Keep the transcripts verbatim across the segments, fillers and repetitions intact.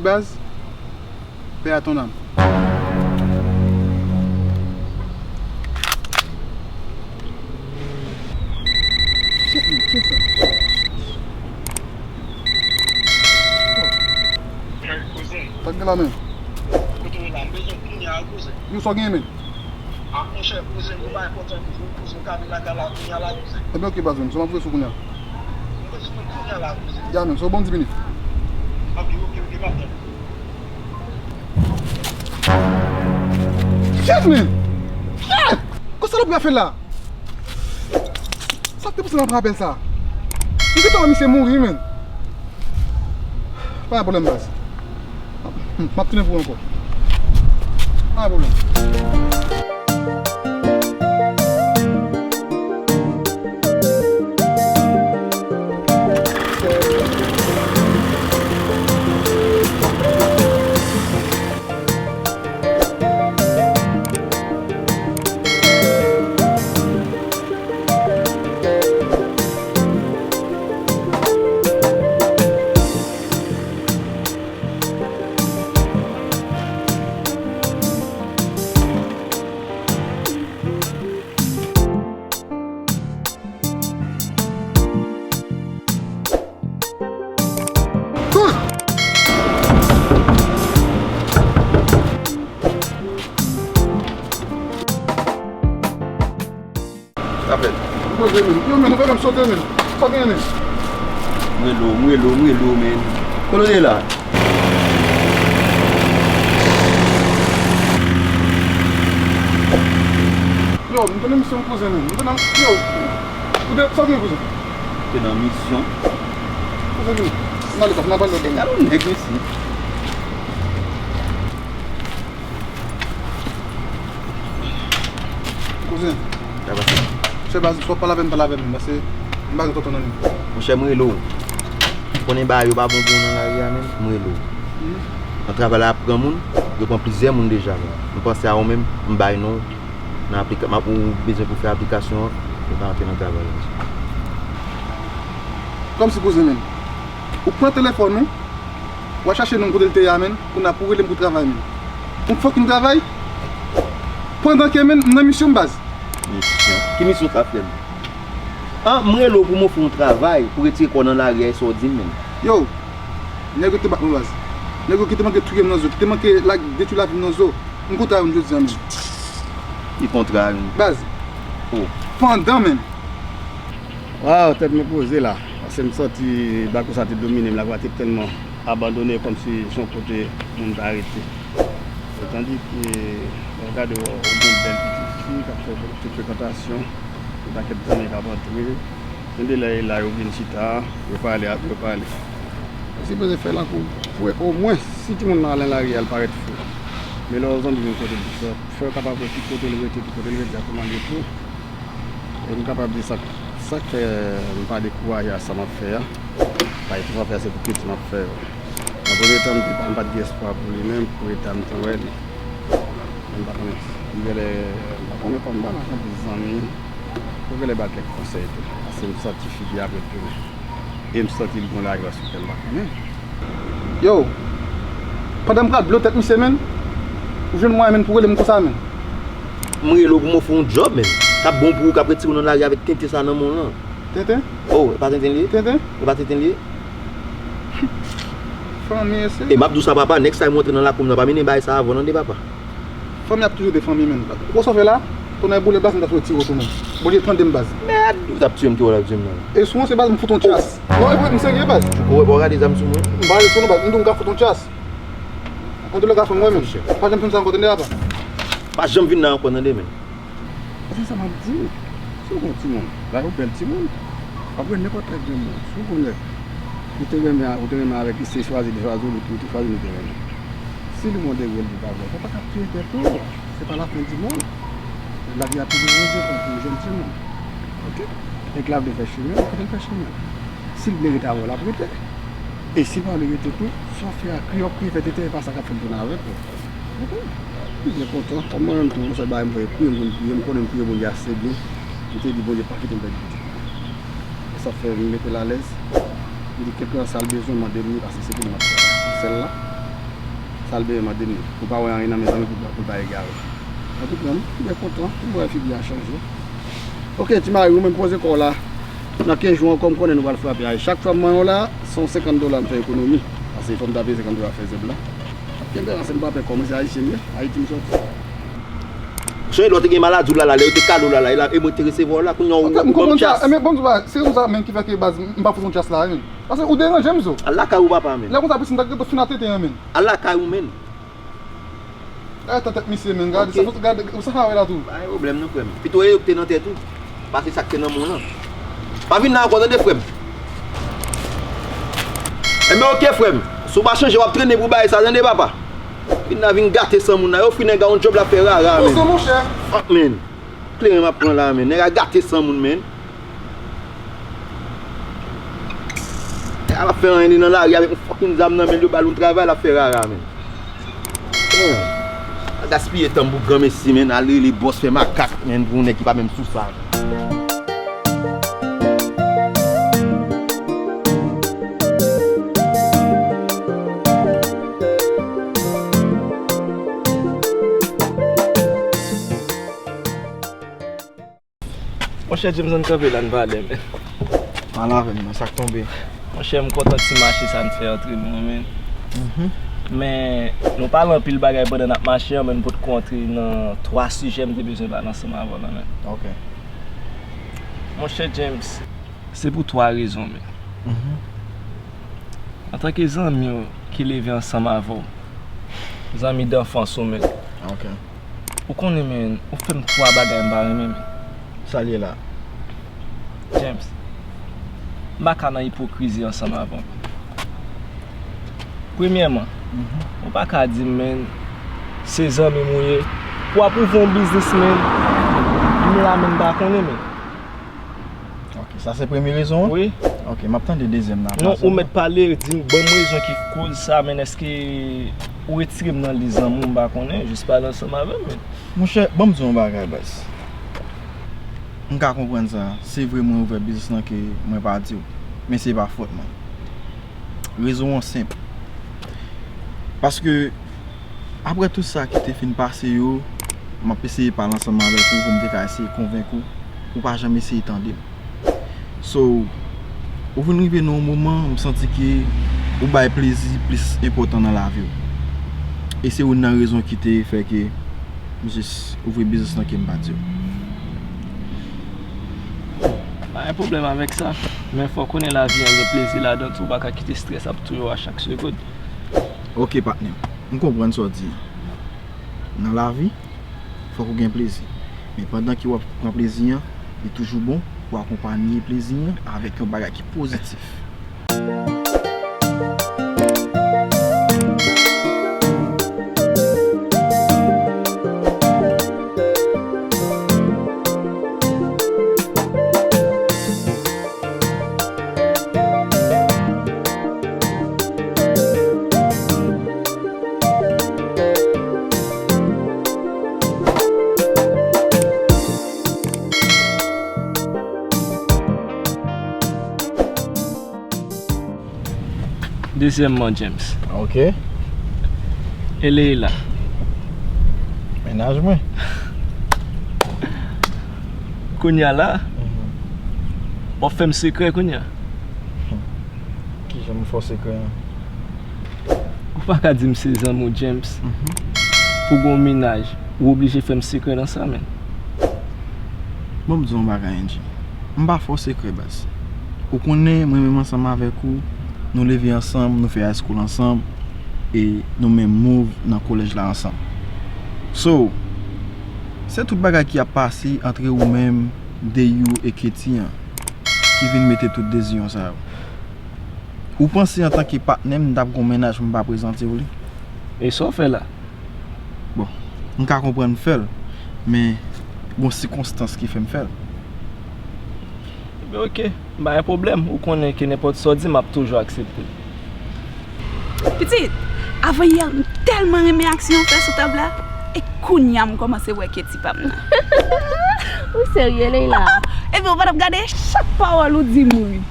Baz, paix à ton âme. Shit, man, kiyès sa? Hey, kouzen. Sa k gen la, men? Kote w ye la? M bezwen w kounye a, kouzen. Yo, sa w genyen, men? Ah, monchè, kouzen, yon bagay enpòtan pou w, kouzen, w ka vin lakay la kounye a la, kouzen. Ebyen, oke, baz, men, se w m ap voye sou kounye a. M bezwen w kounye a la, kouzen. Ya, men, se w ban m dis minit. Oke, oke, oke, m ap tann. Shit, man! Shit! Kòman salopri a fè la? Sa k te pouse m ap pran apèl sa? M gentan wè misye mouri, wi, men. Pa gen pwoblèm, baz. M ap tounen pou ou ankò. Pa gen pwoblèm. Sa fèt. Poze, men. Yo, men, nou pa menm sote, men. Sa w genyen, men? M rele w, m rele w, m rele w, men. Kote w ye la? Yo, m te nan misyon, kouzen, men. M te nan, yo. Ou te, sa w genyen, kouzen? Te nan misyon. Kouzen, vini. N ale, n ap pale lòt. Gade yon nèg, mesye. Kouzen. Sa pase? Chè baz, swa w pale avè m, pale avè m, paske m pa gen tonton nan men. Monchè, m rele w. Ou konnen bagay yo pa bon pou ou nan lari a, men, m rele w. Hmm. Nan travay la ap pran moun, yo pran plizyè moun deja, men. M panse a ou menm, m bay non w nan aplika-, m ap, ou bezwen pou fè aplikasyon an, ou ka antre nan travay la. Kòmsi, kouzen, men. Ou pran telefòn ou, w al chache nonm kote l te ye a, men, kounye a pou w rele m pou travay, men. Yon fucking travay? Pandan ke, men, m nan misyon, baz. Misyon? Ki misyon sa fè m? An, m rele w pou m ofri w yon travay, pou retire kò w nan lari a, e sa w di m, men. Yo, nèg yo te bat mwen, baz. Nèg yo ki te manke touye m nan zo, ki te manke la, detwi lavi m nan zo. M kontre a yo jodi a, men. Ki kontre a yo? Baz. Oh. Pandan, men. Waw, tèt mwen poze la. Paske m santi bako sa te domine m, lari a te tèlman abandone kòmsi se yon kote moun ta rete. E tandike, lè w gade, w wè yon bèl pitit fi k ap fè tout frekantasyon, yon pakèt zanmi k ap antre. Gen de lè, la yo vin chita, yo pale, yo pale. Ou sipoze fè lakou pou omwen, si timoun nan al nan lari a, l parèt fou. Men lè yon zanmi vin kote l, sa fè w kapab wè ki kote l rete, ki kote l rete a, kòman l ye tou. E m kapab di sa, sa k fè m pa dekouraje a sa m ap fè a. Paske tout sa m ap fè a, se pou kredi m ap fè yo. Nan premye tan, m te pa, m pa t gen espwa pou li menm, premye tan m te wè li. Men m pa konnen, m genlè, m pa konnen kòman m pa nan anpil zanmi pou genlè ba l kèk konsèy tou. Paske m santi figi a ap retounen. E m santi l gon lagè sou kè m, m pa konnen. Yo, pandan m pral blow tèt misye, men, ou jwenn mwayen, men, pou rele m konsa, men. M rele w pou m ofri w yon djòb, men. K ap bon pou ou, k ap retire w nan lari avèk tenten sa nan men w lan. Tenten? Oh, e pa tenten l ye? Tenten? E pa tenten l ye? Fanmi, se. E m ap di w sa, papa, next time w antre nan lakou m nan, pa mennen bagay sa avè w, tande, papa. Fanmi ap toujou de fanmi, men. Ou konn sa w fè la? Tonnè boule, baz, m ta fè w tire w tou, men. Bondye tande m, baz. Mèd! Ou t ap tiye m, ki wòl w ap tiye m nan? E sou mwen, se baz, m fout yon tyas. Non, e pou m serye, baz. Ou wè, pa w gade zam sou mwen? M pa gade sou non, baz. M di w m ka fout yon tyas. Antoulèka, fanm, wè, men. Pa janm fè m sa ankò, tande, papa. Pa janm vin la ankò, tande, men. Se sa m ap di w. Si w gon timoun, ba yo bèl timoun. W ap wè nenpòt lè granmoun. Si w gon nèg, ou te renmen, ou te renmen avèk li, se chwazi li chwazi w, li pou ou te chwazi, li te renmen. Si li gon degre, li pa vle, ou pa ka touye tèt ou. Se pa lafen di mond. Lavi a toujou poze pou yon jèn timoun. Oke? Nèg la vle fè chimen l, kite l fè chimen l. Si l vle rete avè w, l ap rete. E si l pa vle rete tou, sa w fè a, kriye w ap kriye, fè tenten, e pa sa k ap fè l tounen avèk ou. Oke? M byen kontan. Kòm mwen menm tou, yon sèl bagay m voye priye, m konn priye, m konnen m priye Bondye ase byen. M te di Bondye pa kite m pèdi pitit mwen. E sa fè m mete l alèz. M di kèlkeswa sa l bezwen, mande m li, paske se pou li m ap fè. Sèl la. Sa l benyen mande m. Ou pa wè anyen nan men zanmi pou, pou l pa egare. An tou ka, m byen kontan. M wè figi a chanje. Oke, ti mari, ou menm poze kò w la. Nan kenz jou ankò, m konnen nou pral frape. Ay, chak fwa m manyen w la, se yon senkant dola m fè ekonomi. Paske fò m ta peye senkant dola fè zèb la. Kenbe ansanm, m pa pè kò mwen, se Ayisyen m ye. Ayiti m sòti. Sonje lè w te gen maladi w la, la, lè yo te kale w la, la, e la, e mwen te resevwa w la, kounye a ou, ou ban m djaz. Ebyen, ban m di w bagay, se rezon sa menm ki fè ke baz, m pa fout yon djaz la, menn. Paske ou deranje m, zo. Al lakay ou, papa, menn. Lè konsa, plis m ta gentan fin atete an, menn. Al lakay ou, menn. Gade tan tèt misye, menn. Gade, sa fout, gade, ou sa ka wè la tou. Pa gen pwoblèm non, frè m. Pito e yo ki te nan tèt ou, pase sa k te nan men w lan. Pa vin la ankò, tande, frè m. Enben, oke, frè m. Si w pa chanje, w ap trennen pou bagay sa, tande, papa. Vin la vin gate san moun la. Yo ofri nèg la yon djòb, l ap fè rara, menn. Poze, monchè. Fòk, menn. Kleren m ap pran la, menn. Nèg la gate san moun, menn. Nèg la p ap fè anyen, li nan lari avèk yon fucking zam nan men l, yo ba l yon travay, l ap fè rara, menn. Menn, pa gaspiye tan m pou granmesi, menn. Al rele bòs, fè makak, menn, pou yon nèg ki pa menm sou sa, menn. Monchè James, ann kanpe la, n pale, men. Pale avè m non, sa k tonbe? Monchè, m kontan ti mache sa n fè antre nou an, men. Mhm. Men, nou pale anpil bagay pandan n ap mache an, men n potko antre nan twa sijè m te bezwen pale ansanm avè w lan, men. Ok. Monchè James, se pou twa rezon, men. Mhm. Antanke zanmi w ki leve ansanm avè w, zanmi danfans ou, men. Ok. Ou konnen, men, ou fè m twa bagay m pa renmen, men. Sa l ye la? James, m pa ka nan ipokrizi ansanm avè w. Premyèman, mhm, ou pa ka di m, men, se zanmi m ou ye. Pou w ap ouvri yon biznis, men, m la, men, m pa konnen, men. Ok, sa se premye rezon an? Wi. Ok, m ap tande dezyèm nan. Non, ou mèt pale, di m, ban m rezon ki koz sa, men èske ou retire m nan lis zanmi w, m pa konnen, jis pale ansanm avè m, men. Monchè, ban m di w yon bagay, baz. M ka konprann sa. Se vre mwen ouvè biznis lan ke mwen pa di w, men se pa fòt mwen. Rezon an senp. Paske, apre tout sa ki te fin pase yo, m ap eseye pale ansanm avèk ou pou m te ka eseye konvenk ou, ou pa janm eseye tande m. So, ou vin rive nan yon moman, m santi ke ou bay plezi plis enpòtan nan lavi w. E se youn nan rezon ki te fè ke m jis ouvri biznis lan ke m pa di w. Pa gen pwoblèm avèk sa, men fò w konnen lavi an gen plezi ladan tou, ou pa ka kite estrès ap touye w a chak segonn. Ok, patnè m, m konprann sa w di an. Nan lavi, fòk ou gen plezi. Men pandan ke w ap pran plezi an, li toujou bon pou w akonpanye plezi an avèk yon bagay ki pozitif. Dezyèmman, James. Ok. E Leila? Mennaj mwen. Kounye a la, mhm, w ap fè m sekrè kounye a. Hmm. Kijan m fè w sekrè an? Ou pa ka di m se zanmi w, James. Mhm. Pou gon mennaj, ou oblije fè m sekrè nan sa, menn. Bon, m di w yon bagay, Angie. M pa fè w sekrè, baz. Ou konnen, mwen menm ansanm avèk ou, nou leve ansanm, nou fè high school ansanm, e nou menm move nan kolèj la ansanm. So, se tout bagay ki ap pase antre ou menm, Deyou e Katie an, ki vin mete tout dezizyon sa yo. Ou panse antanke patnè m, m t ap gon mennaj pou m pa prezante w li? E sa w fè la? Bon, m ka konprann m fè l, men gon sikonstans ki fè m fè l. Ebyen, oke, m pa gen pwoblèm. Ou konnen ke nenpòt sa w di, m ap toujou aksepte. Pitit, avan yè, m tèlman renmen aksyon w fè sou tab la, e kounye a m kòmanse wè Katie pa m nan. Ou serye, Leila? Ebyen, ou pa t ap gade? Chak pawòl ou di m wi.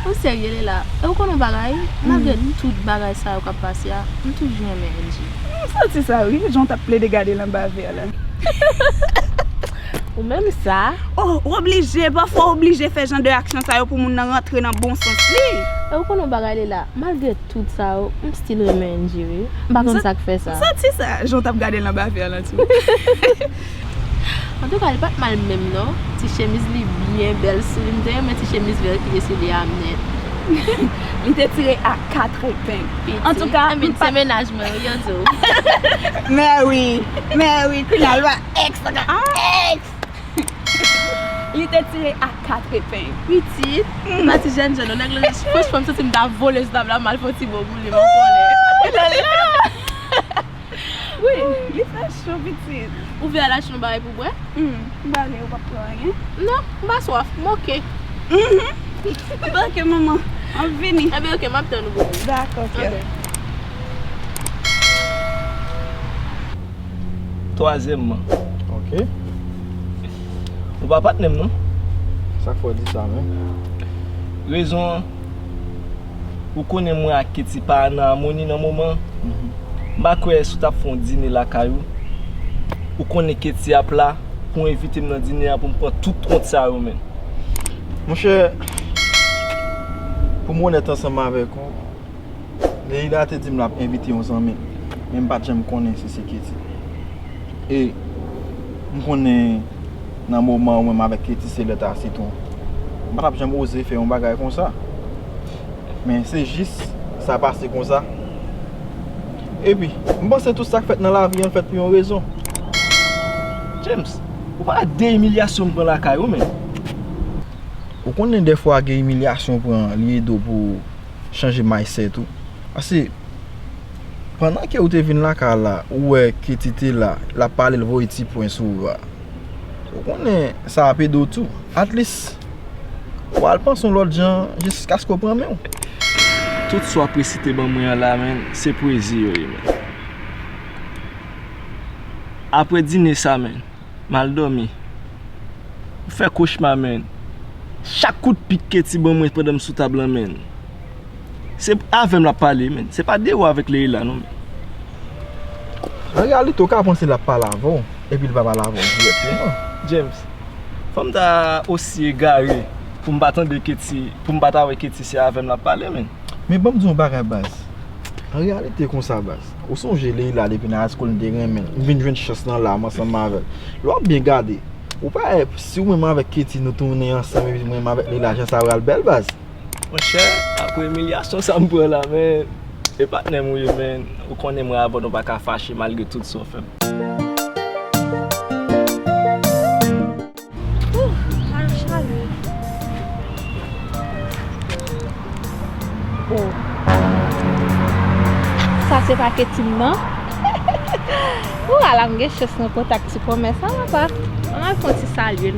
Ou serye, Leila? E ou konn yon bagay? Malgre tout bagay sa yo k ap pase a, m toujou renmen Angie. M santi sa wi, jan w t ap plede gade l anba vè la. Ou menm sa? Oh, w oblije, pafwa w oblije fè jan de aksyon sa yo pou moun nan rantre nan bon sans li. E ou konn yon bagay, Leila? Malgre tout sa yo, m still renmen Angie wi. M pa konn sa k fè sa. M santi sa, jan w t ap gade l anba vè lan tou. Antouka, li pa t mal menm non. Ti chemiz li byen bèl sou li. M te renmen ti chemiz vè ki te sou li a nèt. Li te tire a kat epeng. Antouka, enben, se mennaj mwen wi, yo di w. Mè wi, mè wi, kounye a l pa ex ankò, ex. Li te tire a kat epeng. Pitit, m pa ti jèn jèn non, nèg la, franchman, m santi m ta vole sou tab la, m al fè yon ti bo pou li, m konnen. Wi, li fè cho, pitit. Ou vle al achte yon bagay pou bwè? Hmm, m prale, ou p ap pran anyen? Non, m pa swaf, m oke. Mhm. M pa oke, manman. M ap vini. Enben, oke, m ap tann ou, bebe. Dakò, kè. Oke. Twazyèmman. Oke. Ou pa patnè m, non? Sa k fè w di sa menm? Rezon an, ou konnen mwen ak Katie pa nan amoni nan moman an. Mhm. M pa kwè si w t ap fè yon dine lakay ou, ou konnen Katie ap la pou envite m nan dine a pou m pran tout kont sa yo, menn. Monchè, pou m onèt ansanm avèk ou, Leila te di m l ap envite yon zanmi l, men m pa t janm konnen si se Katie. E m konnen nan moman ou menm avèk Katie se lèt a sitwon. M pa t ap janm oze fè yon bagay konsa. Men se jis sa pase konsa. Epi, m panse tout sa k fèt nan lavi an fèt pou yon rezon. James, ou pa wè de imilyasyon m pran lakay ou, menn. Ou konnen dèfwa gen imilyasyon w pran, li ede w pou chanje mindset ou. Paske, pandan ke ou te vin lakay la, ou wè Katie te la, l ap pale, l voye ti pwen sou ou a. Ou konnen sa ap ede w tou. At least, w al panse yon lòt jan jiskaske w pran men w. Tout sa w ap resite ban mwen an la, menn, se pwezi yo ye, menn. Apre dine sa, menn, m al dòmi. M fè kochma, menn. Chak kout pik Katie ban mwen pandan m sou tab lan, menn, se avè m l ap pale, menn. Se pa de ou avèk Leila, non, menn. An reyalite, ou ka panse l ap pale avè w, epi l pa pale avè w dirèkteman. James, fò m ta osi egare pou m pa tande Katie, pou m pa ta wè Katie se avè m l ap pale, menn. Men ban m di w yon bagay, baz. An reyalite, konsa, baz. Ou sonje Leila depi nan high school, m te renmen l. M vin jwenn chans lan la, m ansanm avè l. Lè w ap byen gade, ou pa wè si ou menm avèk Katie nou tounen ansanm, epi mwen menm avèk Leila, jan sa pral bèl, baz. Monchè, apre imilyasyon sa m pran la, menn, e patnè m ou ye, menn. Ou konnen mwen avè w nou pa ka fache malgre tout sa w fè m. Ouh, al chale. Oh. Sa se pa Katie m nan. Ou ala m gen chans nan kontak ti kòmè sa, papa. Ann al fè yon ti salye l.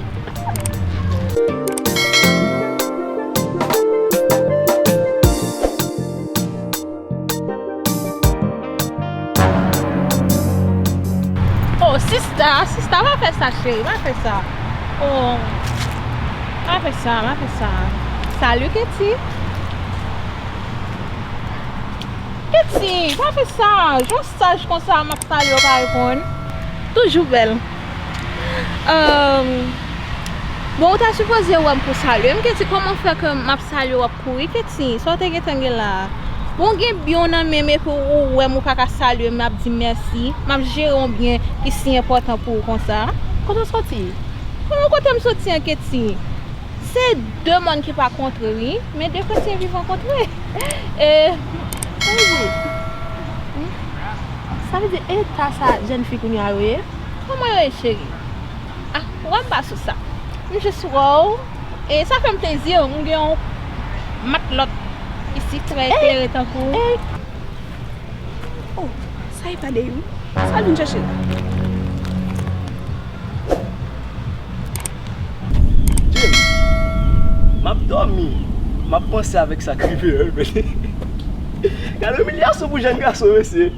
Oh, sista, sista, pa fè sa, cheri, pa fè sa. Oh, pa fè sa, pa fè sa. Salut, Katie. Katie, pa fè sa. Jan saj konsa, m ap salye w, pa reponn. Toujou bèl. Ahn, bon, ou ta sipoze wè m pou salye m, Katie, kòman fè ke m ap salye w, w ap kouri, Katie? Sa w te gentan gen la a? Bon, gen byen w nan men m epi w wè m, ou pa ka salye m, m ap di mèsi. M ap jere yon byen ki si enpòtan pou ou konsa. Kote w soti? Kòman kote m soti an, Katie? Se de mòn ki pa kontre, wi, men de kretyen vivan kontre. E, sa vle di, sa vle di, eta sa jèn fi kounye a yo ye? Kòman yo ye, cheri? Ah, ou wè m pa sou sa. M jis wè w. E sa fè m plezi, m gen yon matlòt isi trè eklere tankou w. Oh, sa e pa de wi. Sa l vin chèche la? James, m ap dòmi, m ap panse avèk sa k rive a, men. Gade imilyasyon pou jèn gason, mesye.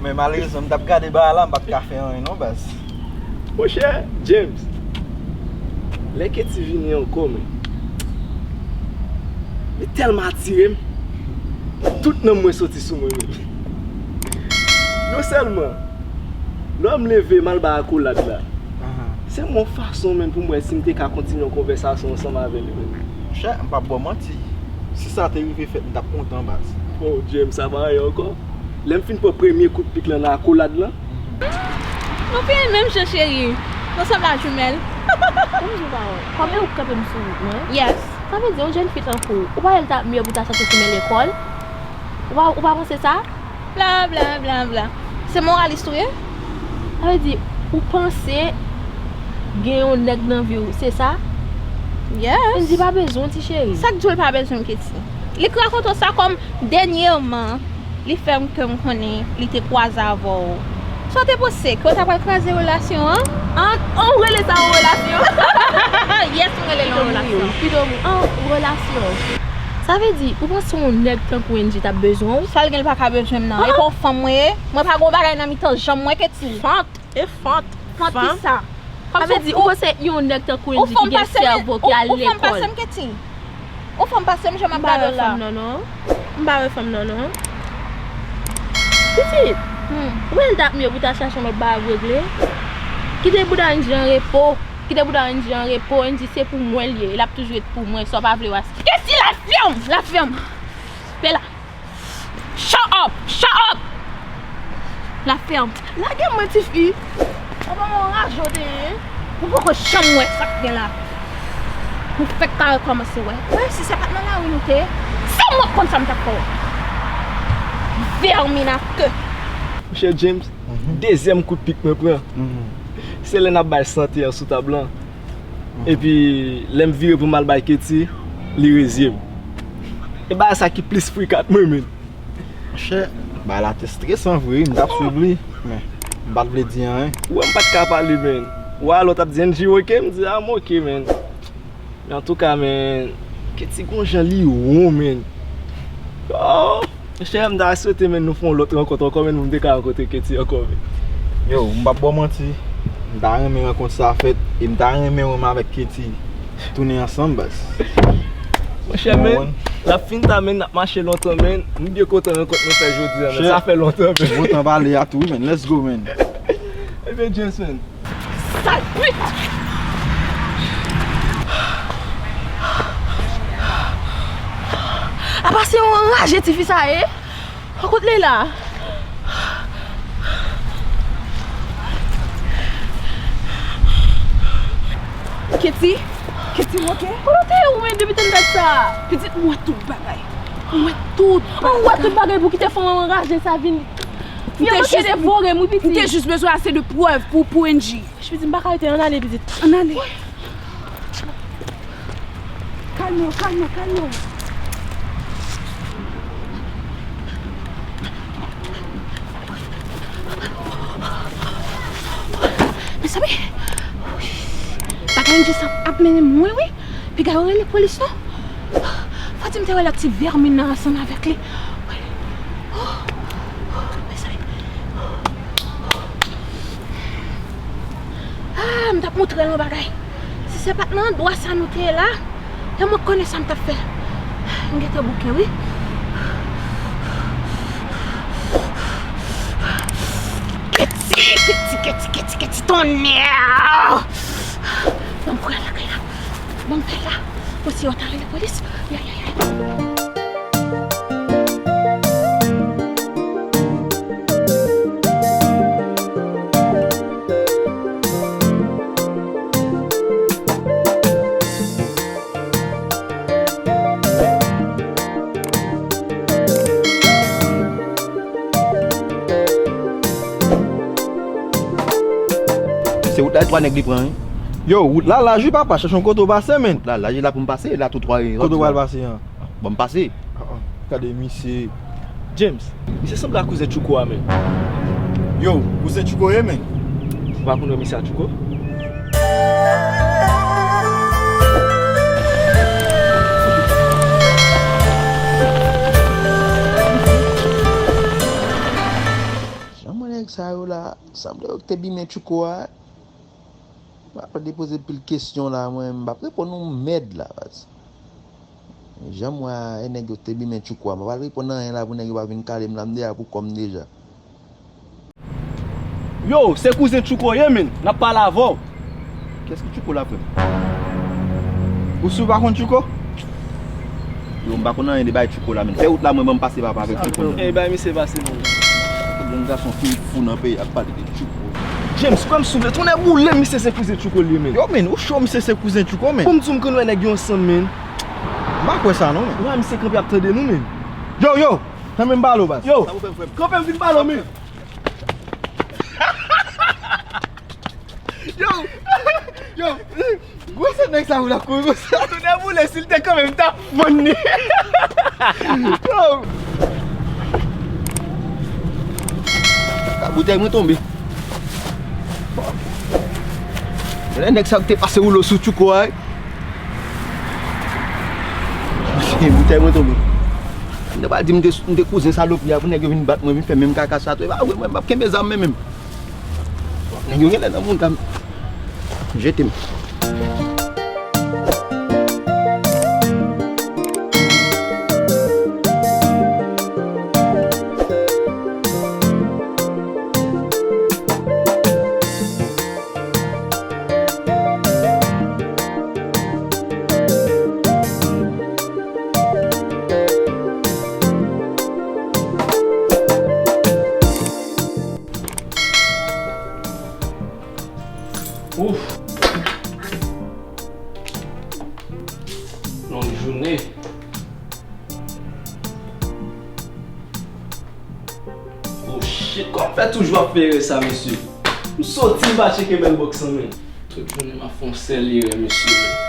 Men malerezman, m t ap gade bagay la, m pa t ka fè anyen non, baz. Monchè, James, lè Katie vini ankò, men, Li tèlman atire m, tout nanm mwen soti sou mwen menm. Non sèlman, lè m leve m al bay akolad la, se yon fason menm pou m wè si m te ka kontinye yon konvèsasyon ansanm avè li menm. Monchè, m p ap ba w manti. Si sa te rive fèt, m t ap kontan baz. Oh, James, sa pa anyen ankò. Lè m fin pran premye kout pik lan nan akolad lan, Nou fini menm jan, cheri. Nou sanble a jimèl. Bonjou, pawòl. Kòm e ou k kanpe m sou wout mwen? Yes. Sa vle di yon jèn fi tankou ou, ou pa wè l t ap mye pou ta chache chimen lekòl? Ou pa, ou pa panse sa? Bla, bla, bla, bla. Se moralis ou ye? Sa vle di, ou panse gen yon nèg nan vi w, se sa? Yes. Andy pa bezwen w, ti cheri. Sa k di w l pa bezwen m, Ketty? Li k rakonte w sa kòm dènyèman. Li fè m ke m konnen li te kwaze avè w. Sa w te panse? Ke w ta pral kraze relasyon an? An, an w rele sa yon relasyon? Yes, m rele l yon relasyon. Pido mou, an relasyon. Sa vle di, ou panse yon nèg tankou Andy t ap bezwen w? Sa l gen, l pa ka bezwen m nan. Epi yon fanm mwen ye. Mwen pa gen yon bagay nan mitan janm mwen, Ketty. Fant, e fant. Fant kisa? Sa vle di, ou panse yon nèg tankou Andy ki gen sèvo, ki al lekòl? Ou fanm pase m, Ketty. Ou fanm pase m, jan m ap gade w la. M pa wè fanm nan non. M pa wè fanm nan non. Pitit, ou wè l t ap mye pou ta chache yon lòt bagay pou regle. Kite bouda Andy an repo. Kite bouda Andy an repo. Andy se pou mwen l ye. L ap toujou ret pou mwen. Sa w pa vle w a. Ketty, la fèm! La fèm! Pe la. Shut up! Shut up! La fèm. Lage mwen, tifi. Ou pa wè yon raje w te ye? Ou poko janm wè sa k gen la. Nou fèk ka rekòmanse wè. Wè, si se pa t nan lari nou te ye, se mwen k konn sa m t ap fè w. Vèmin a ke. Monchè James, dezyèm kout pik mwen pran, se lè n ap bay sante an sou tab lan. Epi, lè m vire pou m al bay Ketty, li rezye m. E bagay sa ki plis frikat mwen, menn. Monchè, bagay la te stresan vre wi, m t ap swiv li, men m pa t vle di anyen. Ou wè m pa t ka pale, menn. Ou wè lè w t ap di Angie oke, m di a m oke, menn. Men antouka, menn, Ketty gon jan li won, menn. Oh! Monchè, m ta swete, menn, nou fè yon lòt rankont ankò, menn, pou m te ka rankontre Ketty ankò, menn. Yo, m p ap ba w manti, m ta renmen rankont sa fèt, e m ta renmen wè m avèk Ketty tounen ansanm, baz. Monchè, menn, l ap fin ta, menn, n ap mache lontan, menn. M byen kontan rankont nou fè jodi a, menn. Sa fè lontan, menn. Kontan pale a tou wi, menn. Let's go, menn. Ebyen, James, menn. Sal pit! Apa se yon anraje tifi sa ye? Kot li la? Ketty? Ketty, ou oke? Kote w te ye ou menm depi tann dat sa? Pitit, m wè tout bagay. M wè tout bagay. Ou wè tout bagay pou kite fanm anraje sa vin. Li manke devore m wi, pitit. M te jis bezwen ase de prèv pou, pou Angie. Pitit, m pa ka rete, ann ale, pitit. Ann ale. Kalme w, kalme w, kalme w. Mezanmi, bagay Angie sa ap mennen m lwen wi. Piga yo rele polis non. Fò di m te wè lòt ti vèmin nan ansanm avèk li. Oh, oh, mezanmi. Ah, m t ap montre l yon bagay. Si se pa t nan andwa sa nou te ye la, e mwen konnen sa m t ap fè. M gentan bouke wi. Ketty, Ketty, Ketty, Ketty, Ketty, tonnè! Ban m kouri al lakay la. Ban m fè la. Mwen si yo ta rele polis. Ya, ya, ya. Se wout la twa nèg li pran wi. Yo, wout la laj wi papa, chèche yon kote w pase menn. Wout la laj, e la pou m pase, e la tou twa. Kote w pral pase an? Ban m pase. Ah, ah. Gade misye. James, misye sanble ak kouzen Tchouko a menn. Yo, kouzen Tchouko ye menn. Ou pa konn wè misye a Tchouko? Jan mwen nèg sa yo la, sanble yo k te bimen Tchouko a. M ap depoze pil kesyon la, mwen, m p ap reponn yon mèd la, baz. Jan m wè a, e nèg yo te bimen Tchouko a. M pa pral reponn anyen la pou nèg yo pa vin kale m la, m deja pou kò m deja. Yo, se kouzen Tchouko ye, menn. N ap pale avè w. Kiyès ki Tchouko la, frè m? Ou si w pa konn Tchouko? Yo, m pa konn anyen de bagay Tchouko la, menn. Fè wout la, mwen, ban m pase, papa, avèk Tchouko. Ey, bay misye pase, menn. Tout jèn gason fin fou nan peyi a ap pale de Tchouko. James, kwè m si w vle, tonnè boule m, misye se kouzen Tchouko li ye, menn. Yo, menn, ou cho, misye se kouzen Tchouko, menn. Pou m di w m konn wè nèg yo ansanm, menn. M pa kwè sa, non, menn. Wè, misye kanpe ap tande nou, menn. Yo, yo, kanpe m pale w, baz. Yo, kanpe m vin pale w, menn. Yo, yo, gwosè nèg sa ou la kouri konsa. Tonnè boule, si l te kanpe m t ap fann li. Yo. Ka boutèy mwen tonbe. Lè nèg sa yo te pase woulo sou Tchouko a, wi. Boutèy mwen tonbe. Nèg pa di m te, m te kouzen salopri a pou nèg yo vin bat mwen, vin fè menm kaka sa tou. E pa vre, mwen m p ap kenbe zam men menm. Nèg yo genlè nan mouda m. Jete m. Ouf. Long jounen. Oh shit, kòman fè toujou ap fè erè sa, mesye? M soti, m pa tcheke mailbox lan, menn. Tout jounen m ap fè yon sèl erè, mesye.